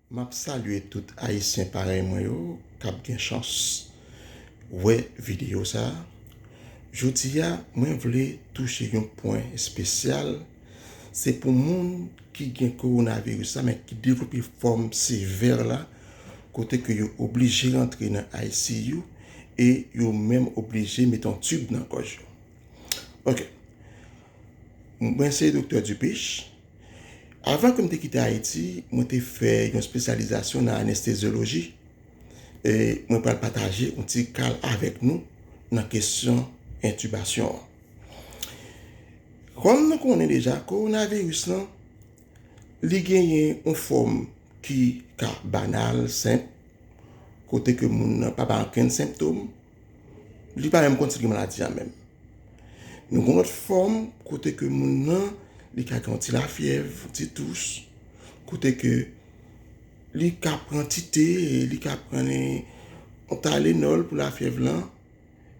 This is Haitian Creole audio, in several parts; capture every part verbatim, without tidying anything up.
M ap salye tout Ayisyen parèy mwen yo k ap gen chans wè videyo sa a. Jodi a, mwen vle touche yon pwen espesyal. Se pou moun ki gen kowonaviris la, men ki devlope fòm sevè la, kote ke yo oblije rantre nan I C U e yo menm oblije mete yon tib nan gòj yo. Ok. Mwen se Doktè Dupiche. Avan ke m te kite Ayiti, mwen te fè yon espesyalizasyon nan anestezyoloji. E mwen pral pataje yon ti kal avèk nou nan kesyon entibasyon an. Kòm nou konnen deja, kowonaviris lan, li genyen yon fòm ki ka banal, senp, kote ke moun nan pa bay okenn senptòm, li pa menm konn si l gen maladi a menm. Nou gen lòt fòm kote ke moun nan, li ka gen yon ti lafyèv, yon ti tous, kote ke li ka pran ti te, li ka pran yon Tylenol pou lafyèv lan,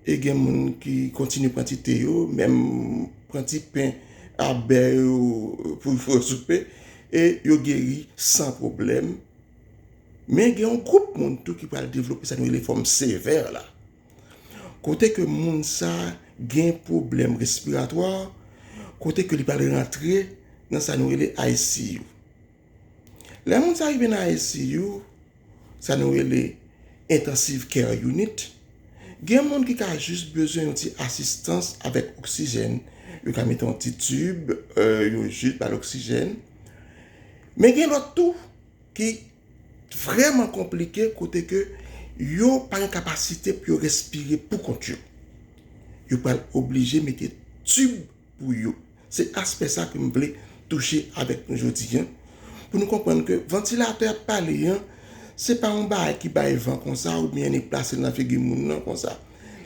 e gen moun ki kontinye pran ti te yo, menm pran ti pen a bè yo pou yo soupe, e yo geri san pwoblèm. Men gen yon gwoup moun tou ki pral devlope sa nou rele fòm sevè la. Kote ke moun sa gen pwoblèm respiratwa, kote ke li pral rantre nan sa nou rele I C U. Lè moun sa rive nan I C U, sa nou rele Intensive Care Unit, gen moun ki ka jis bezwen yon ti asistans avèk oksijèn. Yo ka mete yon ti tib, euh, yo jis ba l oksijèn. Men gen lòt tou ki vrèman konplike kote ke yo pa gen kapasite pou yo respire pou kont yo. Yo pral oblije mete tib pou yo. Se aspè sa ke m vle touche avèk nou jodi a, pou nou konprann ke vantilatè y ap pale an, se pa yon bagay ki bay van konsa oubyen li plase l nan figi moun nan konsa.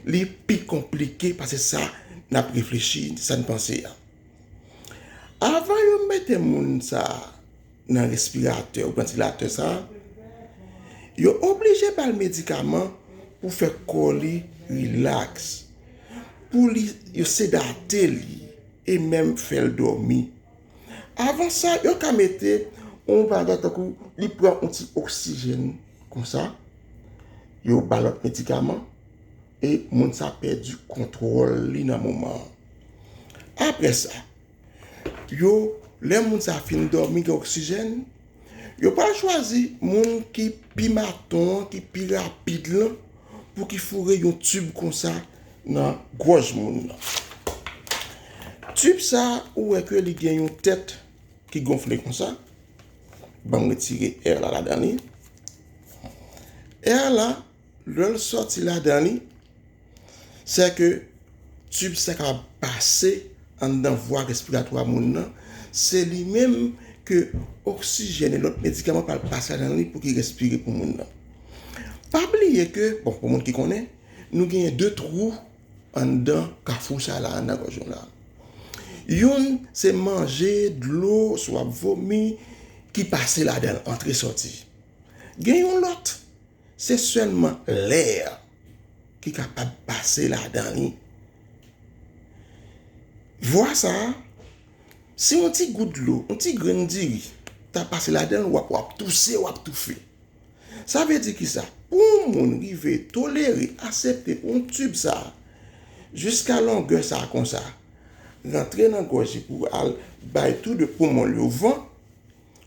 Li pi konplike pase sa n ap reflechi, sa n panse a. Avan yo mete moun sa a nan respiratè ou vantilatè sa a, yo oblije ba l medikaman pou fè kò li rilaks, pou li, yo sedate li e menm fè l dòmi. Avan sa, yo ka mete yon bagay tankou li pran yon ti oksijèn konsa, yo ba l lòt medikaman e moun sa pèdi kontwòl li nan moman an. Apre sa, yo, lè moun sa fin dòmi, gen oksijèn, yo pral chwazi moun ki pi maton an, ki pi rapid lan, pou ki foure yon tib konsa nan gòj moun nan. Tib sa, ou wè ke li gen yon tèt ki gonfle konsa. Ban m retire è la ladan li. È la, lè l sòti ladan li, se ke tib sa kapab pase anndan vwa respiratwa moun nan. Se li menm ke oksijèn e lòt medikaman pral pase ladan li pou ki respire pou moun nan. Pa bliye ke, bon, pou moun ki konnen, nou genyen de twou anndan kafou sa la, anndan gòj nou la. Youn, se manje, dlo, si w ap vomi, ki pase ladan l, antre sòti. Gen yon lòt, se sèlman lè ki kapab pase ladan li. Vwa sa a, si yon ti gout dlo, yon ti grenn diri ta pase ladan l, w ap, w ap touse, w ap toufe. Sa vle di kisa? Pou yon moun rive tolere, aksepte pou yon tib sa a, jiska longè sa a konsa, rantre nan gòj li pou al bay tou de poumon l yo van,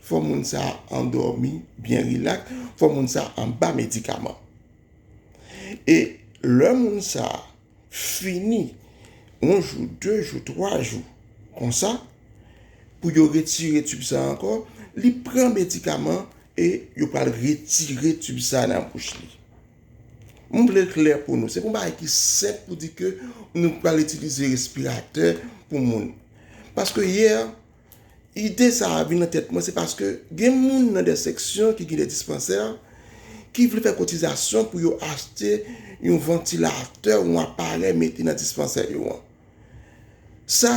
fò moun sa a andòmi, byen rilaks, fò moun sa a anba medikaman. E lè moun sa a fini, yon jou, de jou, twa jou, konsa, pou yo retire tib sa a ankò, li pran medikaman e yo pral retire tib sa a nan bouch li. M vle l klè pou nou. Se pa yon bagay ki senp pou di ke nou pral itilize respiratè pou moun. Paske yè, ide sa a vin nan tèt mwen, se paske gen moun nan de seksyon ki gen de dispansè ki vle fè kotizasyon pou yo achte yon vantilatè, yon aparèy mete nan dispansè yo an. Sa,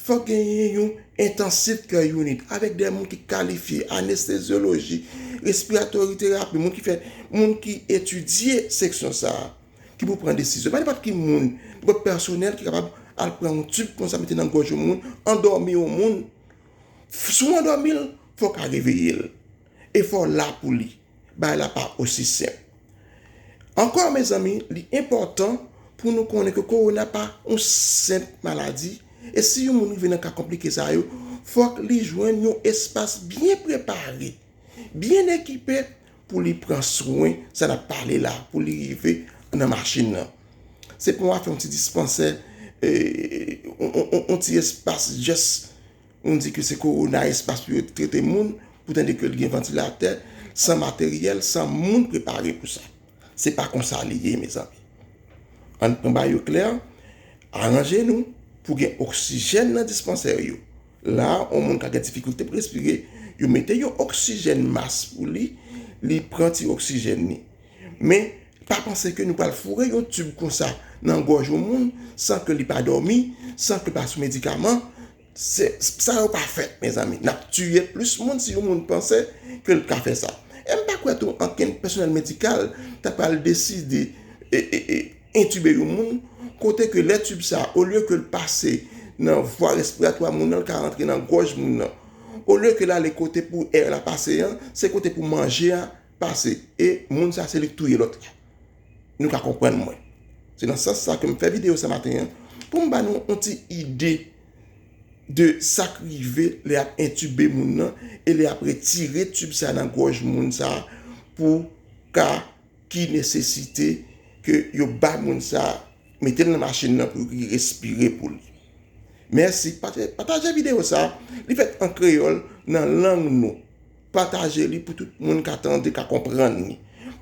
fòk genyen yon intensive care unit avèk de moun ki kalifye, anestezyoloji, respiratory therapy, moun ki fè, moun ki etidye seksyon sa a, ki pou pran desizyon. Pa nenpòt ki moun, nenpòt pèsonèl ki kapab al pran yon tib konsa mete nan gòj yon moun, andòmi yon moun. Si w andòmi l, fò w ka reveye l. efò la pou li. Bagay la pa osi senp. Ankò, mezanmi, li enpòtan pou nou konnen ke kowona pa yon senp maladi. E si yon moun rive nan ka konplike sa yo, fòk li jwenn yon espas byen prepare, byen ekipe pou li pran swen sa n ap pale la, pou li rive nan machin nan. Se pou w fè yon ti dispansè, eh, yon, yon, yon, yon ti espas, just, nou di ke se kowona espas pou yo trete moun, pou tande ke l gen vantilatè, san materyèl, san moun prepare pou sa. Se pa konsa li ye, mezanmi. Ann pran bagay yo klè, aranje nou pou gen oksijèn nan dispansè yo. La, yon moun ka gen difikilte pou respire, yo mete yon oksijèn mas pou li, li pran ti oksijèn li. Men, pa panse ke nou pral foure yon tib konsa nan gòj yon moun san ke li pa dòmi, san ke li pa sou medikaman. Se, sa yo pa fèt, mezanmi. N ap tiye plis moun si yon moun panse ke l ka fè sa. E m pa kwè tou ankenn pèsonèl medikal ta pral deside e, e, e, entibe yon moun, kote ke lè tib sa, olye ke l pase nan vwa respiratwa moun nan, l ka rantre nan gòj moun nan. Olye ke l ale kote pou è la pase an, se kote pou manje a pase. E moun sa, se li k touye lòt la. Nou ka konprann mwen. Se nan sans sa ke m fè videyo sa maten an, pou m ba nou yon ti ide de sa k rive lè y ap entibe moun nan e lè y ap retire tib sa nan gòj moun sa pou ka ki nesesite ke yo bay moun sa, mete l nan machin nan pou li respire pou li. Mèsi. Pataje, pataje videyo sa. Li fèt an kreyòl, nan lang nou. Pataje li pou tout moun ka tande, ka konprann li.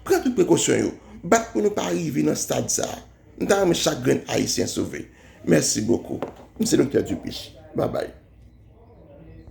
Pran tout prekosyon yo. Bat pou nou pa rive nan stad sa. M ta renmen chak grenn Ayisyen sove. Mèsi bokou. M se Doktè Dupuis. Babay.